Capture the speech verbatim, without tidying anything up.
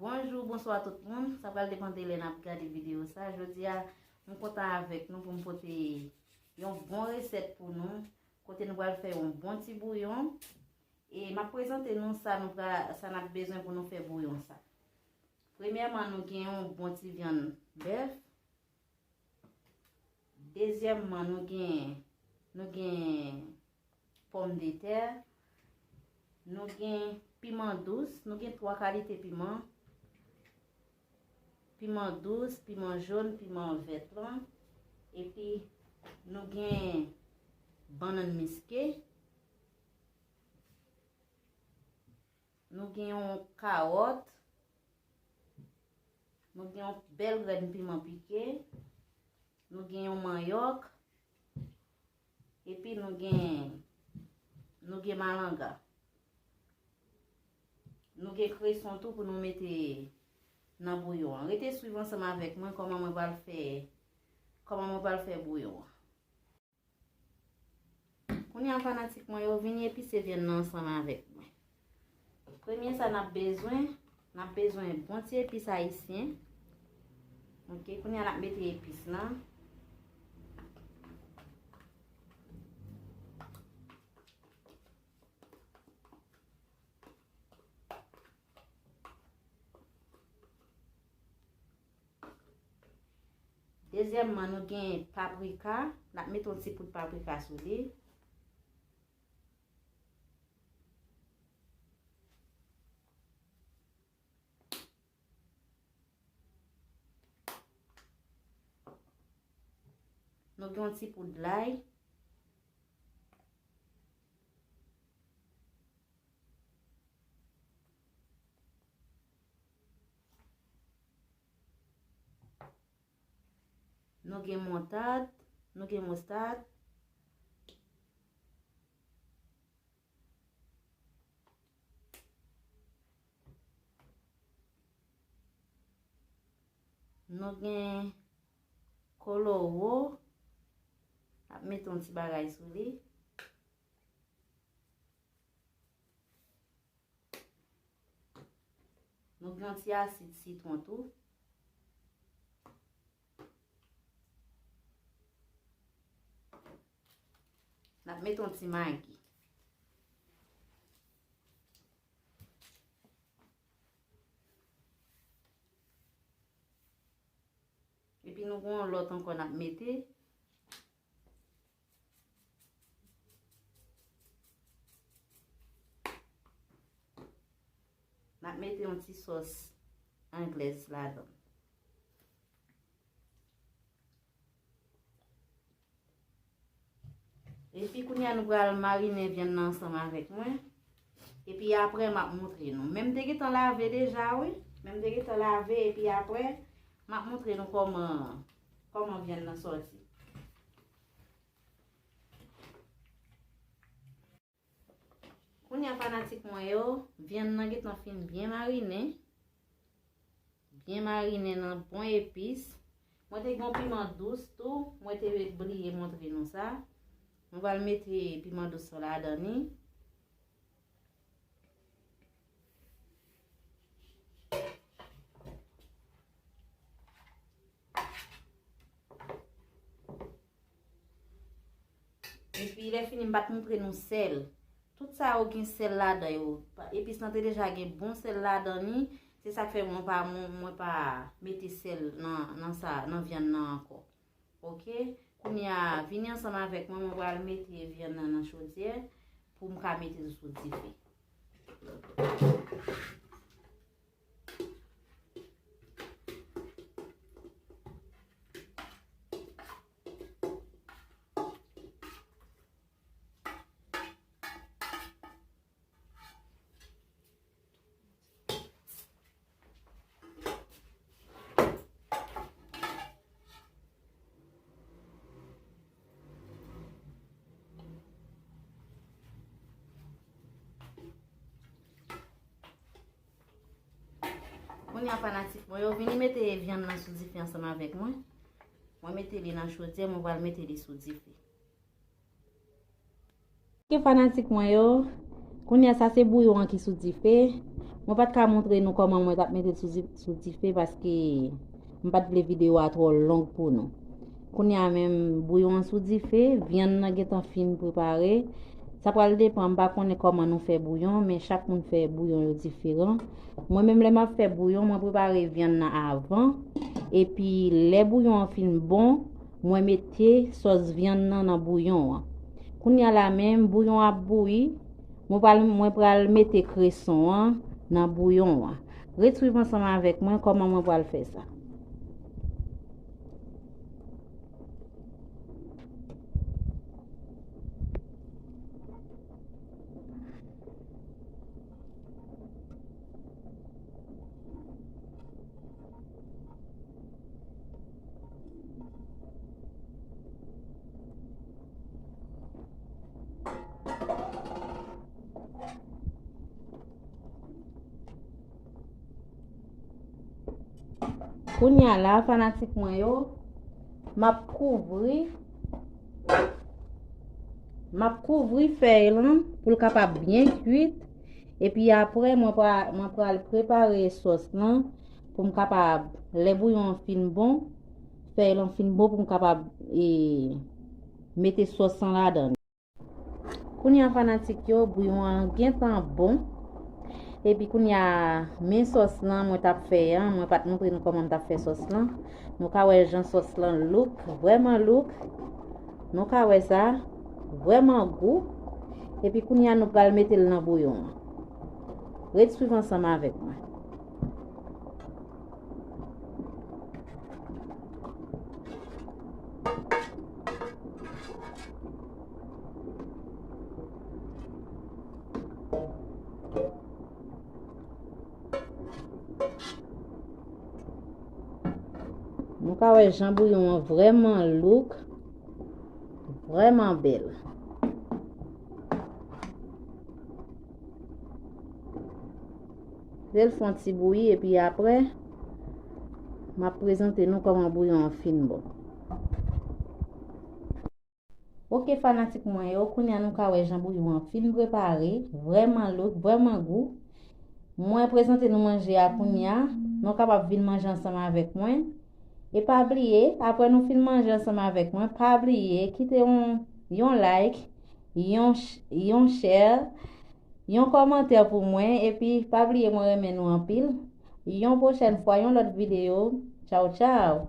Bonjou, bonswa tout moun. Sa pral depann de lè n ap gade videyo sa. Jodi a, m kontan avèk nou pou m pote yon bon resèt pou nou. Kote nou pral fè yon bon ti bouyon. E m ap prezante nou sa nou pra, sa n ap bezwen pou nou fè bouyon sa. Premyèman, nou gen yon bon ti vyann bèf. Dezyèmman, nou gen, nou gen pòmdetè, nou gen piman dous, nou gen twa kalite piman, piman dous, piman jòn, piman vèt lan, epi nou gen bannann miske, nou gen yon kawòt, nou gen yon bèl grenn piman pike, nou gen yon manyòk, epi nou gen, nou gen malanga. Nou gen kreson tou pou nou mete nan bouyon an. Rete swiv ansanm avèk mwen kòman mwen pral fè, kòman mwen pral fè bouyon an. Kounye a fanatik mwen yo, vini epise vyann nan ansanm avèk mwen. Premye sa n ap bezwen, n ap bezwen bon ti epis ayisyen. Ok, kounye a n ap mete epis lan. Dezyèmman, nou gen paprika. N ap mete yon ti poud paprika sou li. Nou gen yon ti poud lay. Nou gen montad, nou gen moustad. Nou gen koloro. Ap mete yon ti bagay sou li. Nou gen yon ti asid sitwon tou. N ap mete yon ti magi. Epi nou gen yon lòt ankò n ap mete. N ap mete yon ti sòs anglèz ladan. Epi kounye a nou pral marinen vyann nan ansanm avèk mwen. Epi apre m ap montre nou. Men m te gentan lave deja wi. Men m te gentan lave epi apre m ap montre nou kòman, kòman vyann nan sòti. Kounye a fanatik mwen yo, vyann nan gentan fin byen marinen. Byen marinen nan bon epis. Mwen te gen yon piman dous tou, mwen te bliye montre nou sa. Mwen pral mete piman dous lan ladan li. Epi lè fini m pa t montre nou sèl. Tout sa yo gen sèl ladan yo. Epis lan te deja gen bon sèl ladan li. Se sa k fè mwen pa, mwen, mwen pa mete sèl nan, nan sa, nan vyann nan ankò. Ok? Kounye a, vini ansanm avèk mwen, mwen pral mete vyann nan nan chodyè pou m ka mete l sou dife. Kounye a fanatik mwen yo, vini mete vyann nan sou dife ansanm avèk mwen. Mwen mete li nan chodyè, mwen pral mete li sou dife. Ok fanatik mwen yo, kounye a sa se bouyon an ki sou dife. Mwen pa t ka montre nou kòman mwen t ap mete l sou di-, sou dife paske m pa t vle videyo a twò long pou nou. Kounye a menm, bouyon an sou dife, vyann nan gentan fin prepare. Sa pral depann, m pa konnen kòman nou fè bouyon, men chak moun fè bouyon yo diferan. Mwen menm, lè m ap fè bouyon, mwen prepare vyann nan avan. Epi, lè bouyon an fin bon, mwen mete sòs vyann nan nan bouyon an. Kounye a la menm, bouyon ap bouyi, mwen pral, mwen pral mete kreson an nan bouyon an. Ret swiv ansanm avèk mwen kòman mwen pral fè sa. Kounye a la, fanatik mwen yo, m ap kouvri, m ap kouvri fèy lan pou l kapab byen kuit. Epi apre, mwen pra-, mwen pral prepare sòs lan pou m kapab, lè bouyon an fin bon, fèy lan fin bon pou m kapab, e, mete sòs lan ladan. Kounye a fanatik yo, bouyon an gentan bon. Epi kounye a, men sòs lan mwen t ap fè an, mwen pa t montre nou kòman m t ap fè sòs lan. Nou ka wè jan sòs lan look, vrèman look. Nou ka wè sa, vrèman gou. Epi kounye a nou pral mete l nan bouyon an. Ret swiv ansanm avèk mwen. Nou ka wè jan bouyon an vrèman look, vrèman bèl. Lè l fè yon ti bouyi, epi apre, m ap prezante nou kòman bouyon an fin bon. Oke, fanatik mwen yo, kounye a nou ka wè jan bouyon an fin prepare, vrèman look, vrèman gou. Mwen prezante nou manje a kounye a, nou kapab vin manje ansanm avèk mwen. E pa bliye, apre nou fin manje ansanm avèk mwen, pa bliye kite yon, yon like, yon ch-, yon share, yon kòmantè pou mwen, epi pa bliye mwen renmen nou anpil. Yon pwochèn fwa, yon lòt videyo. Tchaw, tchaw!